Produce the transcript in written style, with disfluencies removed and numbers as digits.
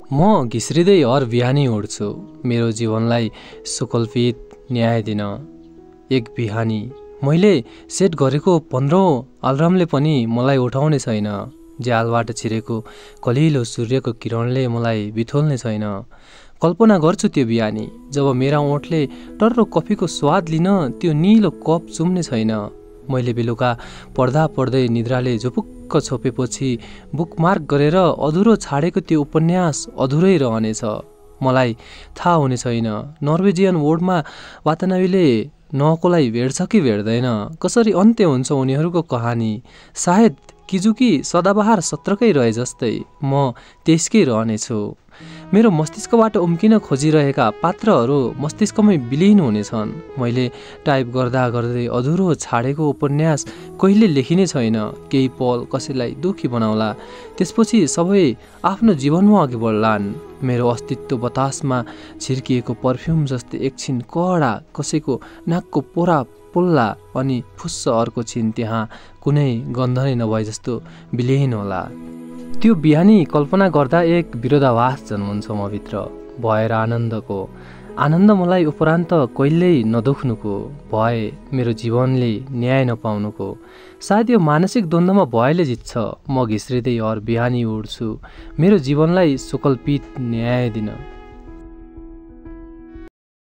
म घिस्रिँदै हर बिहानी उड्छु मेरो जीवनलाई सुकल्पित न्याय दिन। एक बिहानी मैले सेट गरेको 15औं अलार्मले पनि मलाई उठाउने छैन। झ्यालबाट छिरेको कलिलो सूर्यको किरणले मलाई बिथोल्ने छैन। कल्पना गर्छु त्यो बिहानी जब मेरा ओठले टर्रो कफीको स्वाद लिन त्यो निलो कप चुम्ने छैन। मैले बेलुका पढ्दा पढ्दै निद्राले झुपुक्क छोपेपछि बुकमार्क गरेर अधुरो छाडेको त्यो उपन्यास अधुरै रहनेछ। मलाई थाहा हुने छैन नर्वेजियन वोर्डमा वातानावीले नहकोलाई भेट्छ कि भेट्दैन, कसरी अन्त्य हुन्छ उनीहरूको कहानी। सायद किजुकी सदाबहार सत्रकै रहे जस्तै म त्यसकै रहनेछु। मेरो मस्तिष्कबाट उम्किन खोजिरहेका पात्रहरू मस्तिष्कमै विलीन हुनेछन्। मैले टाइप गर्दा गर्दै अधुरो छाडेको उपन्यास कहिले लेखिने छैन। केही पल कसैलाई दुखी बनाउला, त्यसपछि सबै आफ्नो जीवनमा अघि बढ्लान्। मेरो अस्तित्व बतासमा छिर्किएको पर्फ्युम जस्तै एकछिन कडा कसैको नाकको पोरा पोल्ला अनि फुस्स अर्को छिन त्यहाँ कुनै गन्ध नै नभए जस्तो विलीन होला। त्यो बिहानी कल्पना गर्दा एक विरोधाभास जन्मन्छ मभित्र। भएर आनन्दको आनन्द मलाई उपरान्त कहिल्यै नदुख्नुको, भए मेरो जीवनले न्याय नपाउनुको। सायद यो मानसिक द्वन्द्वमा भयले जित्छ। म घिस्रिँदै हर बिहानी उड्छु मेरो जीवनलाई सुकल्पित न्याय दिन।